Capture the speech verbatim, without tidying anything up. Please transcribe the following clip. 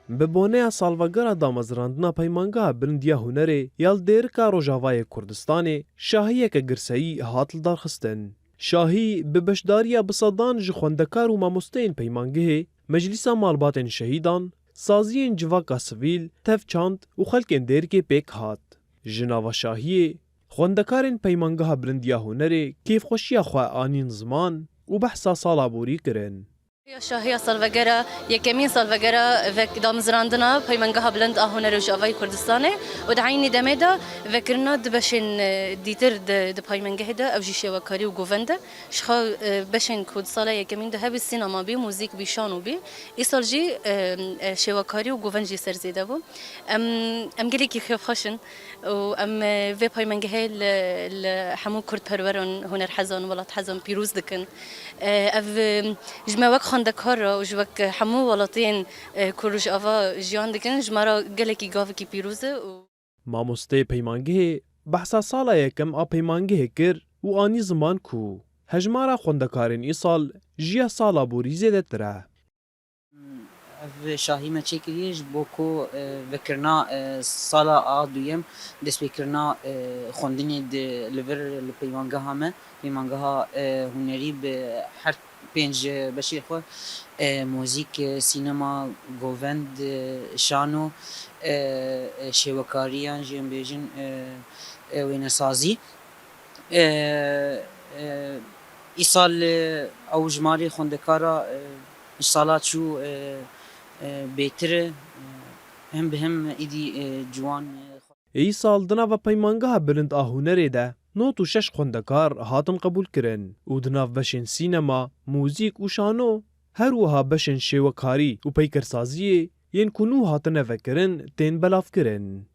Bi boneya salvegera damezrandina Peymangeha Bilind ya Hunerê ya li Dêrika Rojavayê Kurdistanê şahiyeke girseyî hat lidarxistin. Şahî bi beşdariya bi sedan ji xwendekar û mamosteyên peymangehê, Meclîsa Malbatên Şehîdan, saziyên civaka sivîl, tevçand û xelkên Dêrikê pêk hat. Ji nava şahiyê, xwendekarên Peymangeha Bilind ya Hunerê kêfxweşiya xwe anîn ziman û behsa sala borî kirin. Ya şahiya salvegera, yekemîn salvegera vek damezrandina Peymangeha Bilind a Hunerê û Rojavayê Kurdistanê û di eynî demê de vekirina du beşên, e, dîtir di, di peymangehê de, ew jî şêwekarî û govend e. Ji xwe, e, beşên ku di sala yekemîn de hebî sînema bî, muzîk bî, şano bî. Îsal jî, e, e, şêwekarî û govend jî ser zêde bû. Em, em gelekî kêfxweş in. Û em, e, vê peymengehê li, li hemû kurdperweran, hunerhezan, welathezan pîroz dikin. E, ev, e, ji me wek xwendekar re û ji wek hemû welatiyên, e, ku Rojava jiyan dikin, ji me re gelekî gavekî pîroz e û Mamosteyê peymangehê behsa sala yekem a peymangehê kir û anî ziman ku hejmara xwendekarên îsal ji ya sala borî zêdetir e. Ev şahî me çêkiriye ji bo ku, e, vekirina, e, sala a duyem, destpêkirina, e, xwendinê di, li vir li peymangeha me, peymangeha, e, hunerî bi her pênc beşê xwe, e, muzîk, e, sînema, govend, e, şano, e, e, şêwekariyan jî em bêjin, e, e, wênesazî. E, e, îsal, e, ew jimarê xwendekara, e, ji sala çû, e, e, bêtir e, e, hem bi hem îdî, e, ciwan, e, Îsal di nava Peymangeha Bilind a Hunerê de nod û şeş xwendekar hatin qebûlkirin û di nav beşên sînema, muzîk û şano, her wiha beşên şêwekarî û peykirsaziyê yên ku nû hatine vekirin tên belavkirin.